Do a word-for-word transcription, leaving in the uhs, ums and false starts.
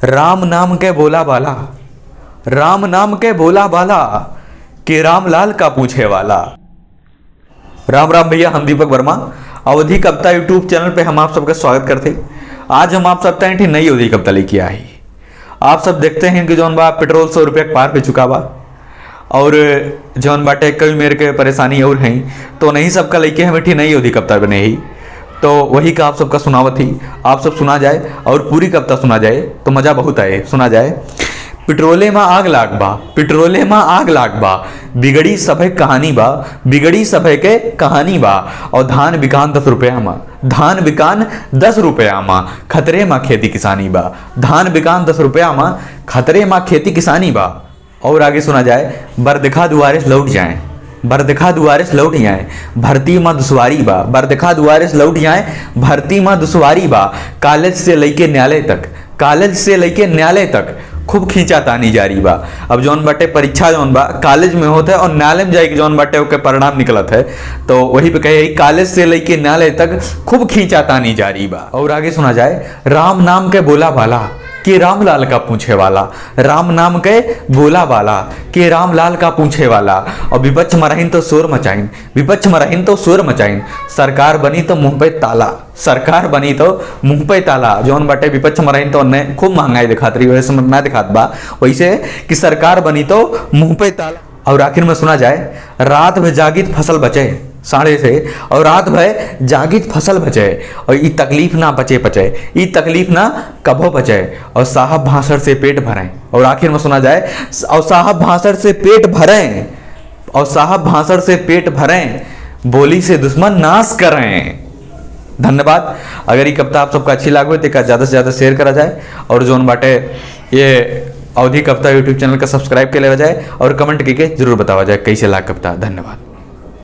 राम नाम के बोला बाला, राम नाम के बोला बाला, कि रामलाल का पूछे वाला। राम राम भैया, हम दीपक वर्मा, अवधी कविता YouTube चैनल पे हम आप सबका स्वागत करते। आज हम आप सबका एक ठे नई अवधी कविता लेके आए। आप सब देखते हैं कि जौन बा पेट्रोल सौ रुपया के पार पे चुका बा, और जौन बाटे कई मेर के परेशानी और हैं, तो नहीं सबका लेके हम एक ठे नई अवधी कविता बने ही। तो वही का आप सबका सुनावत ही, आप सब सुना जाए और पूरी कविता सुना जाए तो मजा बहुत आए। सुना जाए। पेट्रोले में आग लाग बा, पेट्रोले में आग लाग बा, बिगड़ी सभे कहानी बा, बिगड़ी सभे के कहानी बा। और धान बिकान दस रुपया में, धान बिकान दस रुपया में, खतरे में खेती किसानी बा। धान बिकान दस रुपया में, खतरे में खेती किसानी बा। और आगे सुना जाए, बरदखा दुआरे से लौट जाए, बरदखा दुआरे से लौट जाए, भर्ती में दुश्वारी बा, बरदखा दुआरे से लौट जाए, भर्ती में दुश्वारी बा। कॉलेज से लइके न्यायालय तक, कॉलेज से लइके न्यायालय तक खूब खींचा तानी जारी बा। अब जौन बाटे परीक्षा जौन बा कॉलेज में होत है और न्यायालय में जाइके जौन बाटे ओके परिणाम निकलत है, तो वही पे कहे, कॉलेज से लइके न्यायालय तक खूब खींचा तानी जारी बा। और आगे सुना जाए, राम नाम के बोला बाला, के रामलाल का पूछे वाला, राम नाम के बोला बाला, के रामलाल का पूछे वाला। और विपक्ष में रहिन तो शोर मचाइन, विपक्ष में रहिन तो शोर मचाइन, सरकार बनी तो मुंह पे ताला, सरकार बनी तो मुंह पे ताला। जौन बाटे विपक्ष में रहिन तो उन्हें खूब महंगाई दिखात रही, वैसे में ना दिखात बा, वैसे कि सरकार बनी तो मुंह पे ताला। और आखिर में सुना जाए, रात भर जागित फसल बचे साढ़े से, और रात भर जागित फसल बचे, और ई तकलीफ ना पचे पचे, ई तकलीफ ना कभो पचे, और साहब भाषण से पेट भरें। और आखिर में सुना जाए, और साहब भाषण से पेट भरें, और साहब भाषण से पेट भरें, बोली से दुश्मन नाश करें। धन्यवाद। अगर ये कविता आप सबका अच्छी लागो तो एका ज़्यादा से ज़्यादा शेयर करा जाए, और जौन बाटे ये अवधी कविता YouTube चैनल का सब्सक्राइब के लेवा जाए, और कमेंट करके जरूर बतावा जाए कैसे लाग कविता। धन्यवाद।